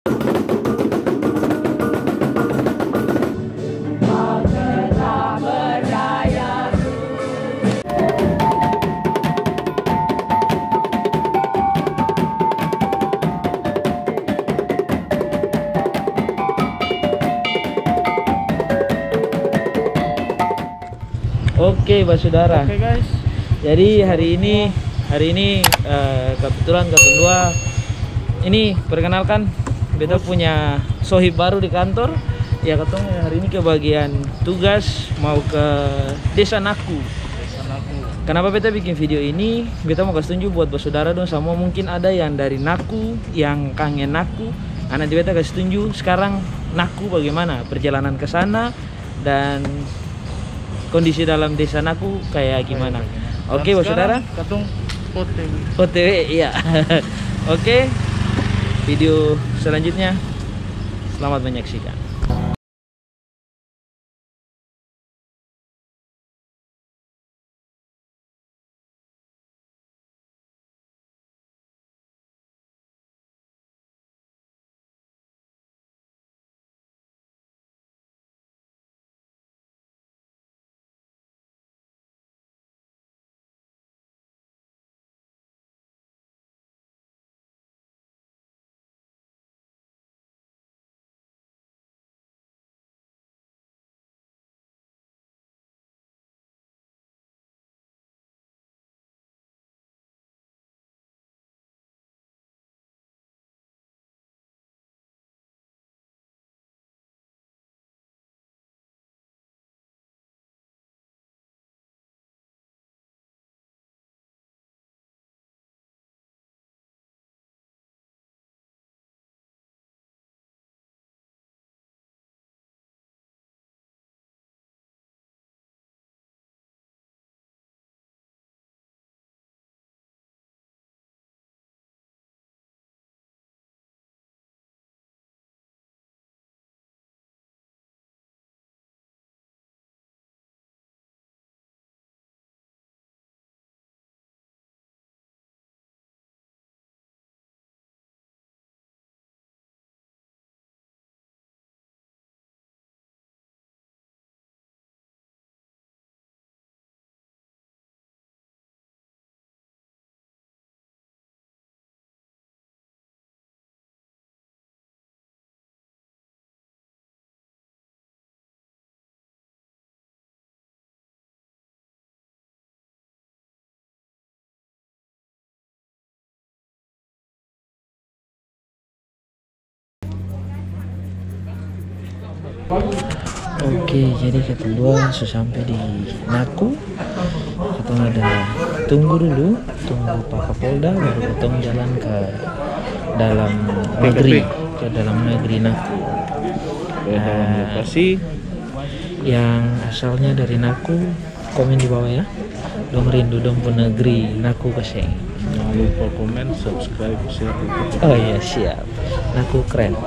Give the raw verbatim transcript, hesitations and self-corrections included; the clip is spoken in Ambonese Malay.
Oke, basudara. Oke, guys. Jadi, hari ini, hari ini, eh, kebetulan katong dua ini, perkenalkan, beta punya sohib baru di kantor. Ya, katong hari ini kebagian tugas mau ke Desa Naku. Desa Naku. Kenapa beta bikin video ini? Beta mau kasih tunjuk buat basudara dong samua. Mungkin ada yang dari Naku, yang kangen Naku. Nah, nanti beta kasih tunjuk sekarang Naku bagaimana perjalanan ke sana, dan kondisi dalam Desa Naku kayak gimana. Oke, basudara. Katong O T W. O T W, iya. Oke, video selanjutnya. Selamat menyaksikan. Oke, jadi katong dua su sampe di Naku. Katong ada tunggu dulu, tunggu Pak Kapolda, baru katong jalan ke dalam negeri, ke dalam negeri Naku. Nah, lokasi yang asalnya dari Naku, komen di bawah ya. Dong rindu dong pung negeri, Naku ka seng. Jangan lupa komen, subscribe, share, dan. Oh iya, siap. Naku keren.